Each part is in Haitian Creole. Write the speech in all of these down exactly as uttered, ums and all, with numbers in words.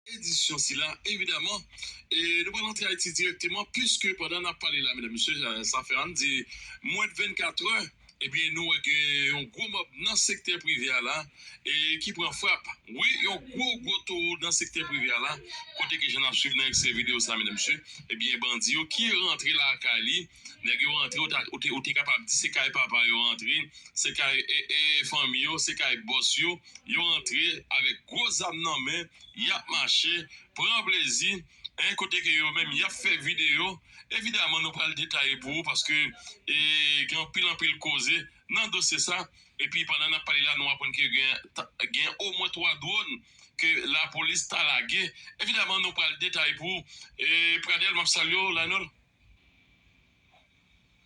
Edisyon sila, evidaman, e nou pral antre Ayiti dirèkteman, piske pandan n ap pale la, medam, mesye, sa fè ann di mwens de vennkat è, ebyen, nou wè gen yon gwo mòb nan sektè prive a la, e ki pran frap. Wi, yon gwo, gwo towo nan sektè prive a la, kote ke jan n ap swiv nan ekstrè videyo sa, medam, mesye, ebyen, bandi yo ki rantre lakay li, nèg yo rantre, ou ta- ou te, ou te kapab di se kay papa yo rantre, se kay e, e, fanmi yo, se kay bòs yo, yo rantre avèk gwo zam nan men, y ap mache, pran plezi, en, kote ke yo menm y ap fè videyo. Evidaman, nou pral detaye pou ou, paske e, gen anpil, anpil koze nan dosye sa. Epi, pandan n ap pale la, nou aprann ke gen, ta- gen omwen twa dwòn ke lapolis ta lage. Evidaman, nou pral detaye pou ou. E, Pradel, m ap salye w, Lanol.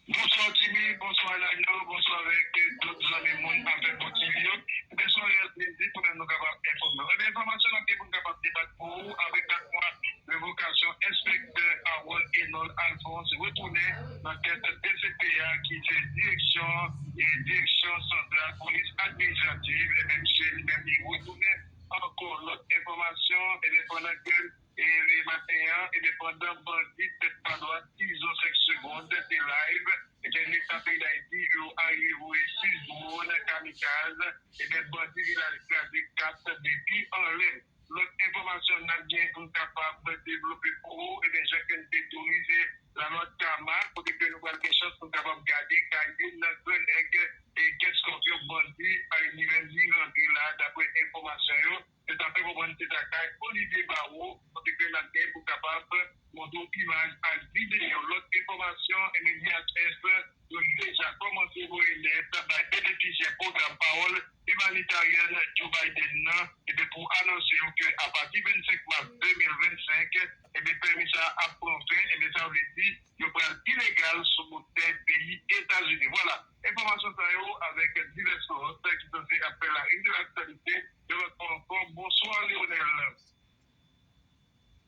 Bonswa Jimmy, bonswa Lanol, bonswa avèk tout zanmi moun afè bon T V yo. Ebyen, se yon reyèl plezi pou nou kapab enfòme w. Ebyen, enfòmasyon n ap gen pou n kapab debat pou ou, apre kat mwa revokasyon enspektè Harold Enol Alphonse retounen nan tèt D C P A, ki se direksyon e direksyon santral polis administrativ, ebyen, misye li menm li retounen ankò. Lòt enfòmasyon, ebyen, pandan ke e, e maten an, ebyen, pandan bandi tèt pa dwat Izo senk Segond te live, ebyen, Leta peyi Dayiti yo arive voye sis dwòn kamikaz, ebyen, bandi vilaj kraze kat depi anlè. Lòt enfòmasyon n ap gen pou n kapab devlope pou ou, ebyen, jan ke n te tou rive Lalwa Kama, kote ke nou pral gen chans pou n kapab gade kay youn nan gran nèg e Kenskòf yo, bandi a li menm li rantre la, daprè enfòmasyon yo. Se ta fè konprann se ta kay Olivier Barreau, kote ke n ap gen pou kapab montre w imaj ak videyo. Lòt enfòmasyon, ebyen, D H S yo deja kòmanse voye lèt bay benefisyè pwogram Pawòl Imanitaryèn Joe Biden nan, ebyen, pou anonse yo ke apati vennsenk mas de mil vennsenk, ebyen, pèmi sa a ap pran fen, ebyen, sa vle di yo pral ilegal sou tè peyi Etazini. Vwala, enfòmasyon sa yo avèk divès lòt ki sanse ap fè la une de laktyalite. Yon lòt fwa ankò, bonswa Lionel.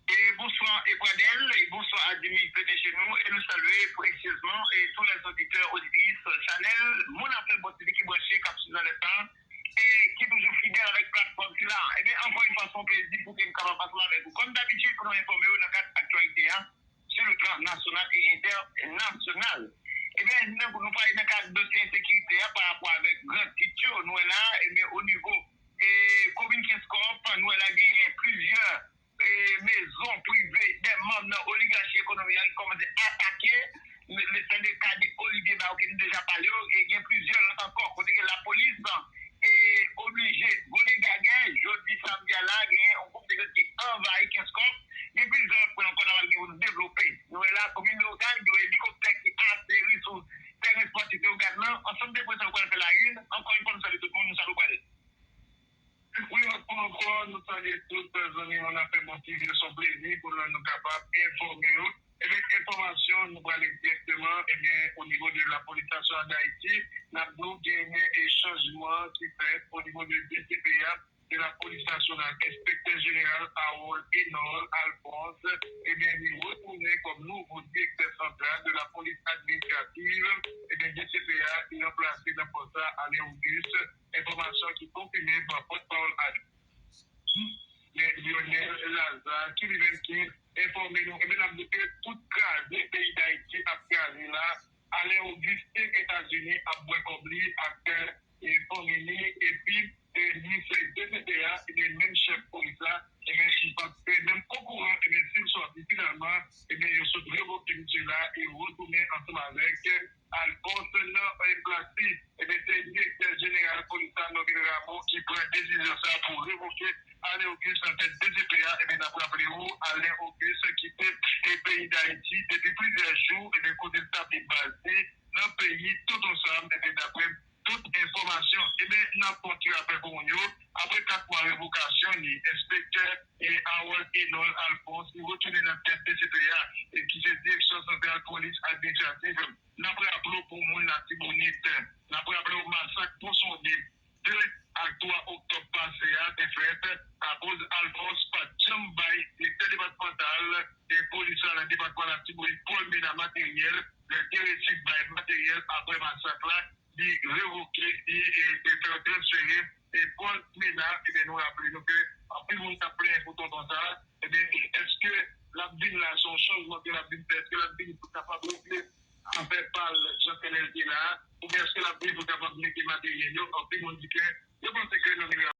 E bonswa e Pradel, e bonswa a Jimmy P D G nou, e nou salye presyezman e tou lè oditè, oditris chanèl Moun Afè Bon T V ki branche, k ap swiv nan lè sa, e ki toujou fidèl avèk platfòm sila. Ebyen, ankò yon fwa, se yon plezi pou ke m kapab ansanm avèk ou, kòm dabitid, pou nou enfòme w nan kad aktyalite a, sou le plan nasyonal e entènasyonal. Ebyen, nou, nou pale nan kad dosye ensekirite a pa rapò avèk gran tit yo, nou wè la, ebyen, o nivo e komin Kenskòf, nou wè la genyen plizyè e mezon prive, de manm nan oligachi ekonomik la ki kòmanse atake le, le sendika de Olivier Barreau ke nou deja pale yo, e gen plizyè lòt ankò, kote ke lapolis e oblije vole gagè. Jodi samdi a la, gen yon gwoup nèg ki anvayi Kenskòf. Gen plizyè lòt pwen ankò n a pral gen pou nou devlope. Nou wè la, komin Leyogàn, gen yon elikoptè ki ateri sou teren espòtif Leyogàn nan. Ansanm de pwen sa yo pral fè la une. Ankò yon fwa, m salye tout moun, nou salye w Pradel. Wi, yon fwa ankò, nou salye tout zanmi Moun Afè Bon T V yo. Se yon plezi pou nou, nou kapab enfòme yo. Ebyen, enfòmasyon, nou prale dirèkteman, ebyen, o nivo de Lapolis Nasyonal d Ayiti, n ap di w genyen e chanjman ki fèt o nivo de D C P A, de Lapolis Nasyonal, Enspektè Jeneral Harold Enol Alphonse, ebyen, li retounen kòm nouvo direktè santral de Lapolis Administrativ, ebyen, D C P A, li ranplase nan pòs sa Alain Auguste, enfòmasyon ki konfime pa pòtpawòl a Men Lionel Lazarre, ki li menm ki enfòme nou, ebyen, n ap di ke tout kraze peyi Dayiti ap kraze la, Alain Auguste Etazini ap bwè kòb li ak e, fanmi li, epi e, li se D C P A, ebyen, menm chèf polis la, ebyen, li pa t menm okouran, ebyen, si l sòti finalman, ebyen, yo sot revoke misye la e retounen ansanm avèk Alphonse nan e, plas li. Ebyen, se direktè jeneral polis la, Norvil Rameau, ki pran desizyon sa pou revoke Alain Auguste nan tèt D C P A. Ebyen, n ap raple ou, Alain Auguste kite e, peyi Dayiti depi plizyè jou, ebyen, kote l tabli baz li nan peyi Totonsanm, ebyen, daprè tout enfòmasyon. Ebyen, n ap fè yon ti rapèl pou moun yo, apre kat mwa revokasyon li, enspektè e, Harold Enol Alphonse, li retounen nan tèt D C P A, e ki se Direksyon Santral Polis Administrativ. N ap raple w pou moun Latibonit, n ap raple w masak Ponsonde de ak twa oktòb pase a te fèt akoz Alphonse pa t janm bay direktè depatmantal e polis la nan depatman Latibonit, Paul Ménard, materyèl. Lè l te resi bay materyèl apre masak la, li revoke, li e, te fè yo transfere e, Paul Ménard. Ebyen, nou raple nou ke anpil moun t ap plenyen pou tonton sa. Ebyen, èske l ap vin la, se yon chanjman ke l ap vin fè? Èske l ap vin pou kapab regle afè pa l jan kè l te la a? Oubyen èske l ap vin pou kapab mete materyèl yo? Anpil moun di ke yo panse ke nan nimewo